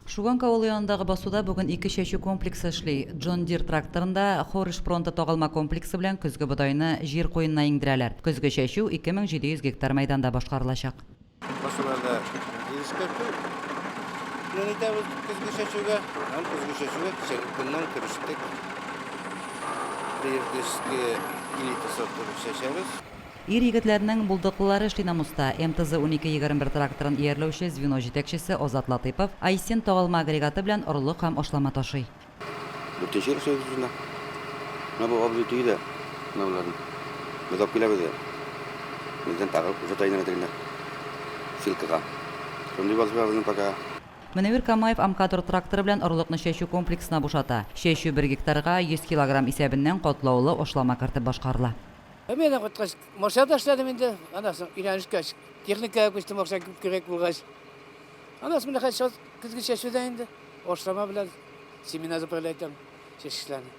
Шуганка авылы янындагы басуда бүген ике чәчү комплексы эшли. Джон Дир тракторында Хориш Пронто тагылма комплексы белән көзге бодайны җир куенына иңдерәләр. Көзге чәчү 2700 гектар мәйданда башкарылачак. Басуларда җир эшкәртү белән итәбез көзге чәчүгә. Һәм көзге чәчүгә кичәге көннән керештек. Прииртышский элита сорты чәчәбез. Ир-егетләрнең булдыклылары эшли Намуста. МТЗ-1221 тракторын иярләүче звено җитәкчесе Азат Латыйпов Айсен тагылма агрегаты белән орлык һәм ашлама ташый. Дүртенче ел эшлибез шунда. Менә бу абзый төйи дә менә боларны. Без алып киләбез дә. Бездән тагы озата инде тегеләр. Силкага. Шундый вазыйфа безнең пока. Мөнәвир Камаев Амкадор тракторы белән орлыкны чәчү комплексына бушата. Чәчү бер гектарга 100 килограмм исәбеннән катлаулы ашлама кертеп башкарыла. Армиядән кайткач, машинада эшләдем инде. Аннан соң өйләнешкәч, техникага күчтем, акча күп кирәк булгач. Аннан соң менә хәзер көзге чәчүдә инде ашлама белән семена заправлять итәм чәчкечләрне.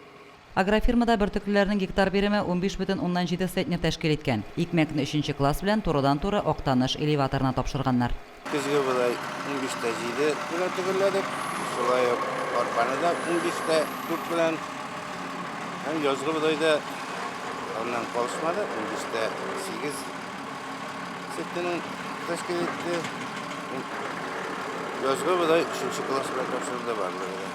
Агрофирмада бөртеклеләрнең гектар биреме 15,7 центнер тәшкил иткән. Икмәкне өченче класс белән турыдан-туры Актаныш элеваторына тапшырганнар. Көзге бодай 15 тә 7 белән төгәлләдек. Шулай ук арпаны да 15 тә 4 белән. Һәм язгы бодай да аннан калышмады, 15 тә 8 центнерын тәшкил итте. Язгы бодай өченче класс белән тапшырылды барлыгы да.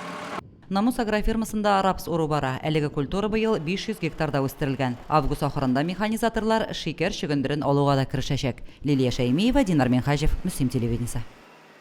Намус агрофирмасында рапс уру бара. Әлеге культура быел 500 гектарда үстерелгән. Август ахырында механизаторлар шикәр чөгендерен алуга да керешәчәк. Лилия Шәймиева, Динар Минһаҗев, Мөслим телевидениесе.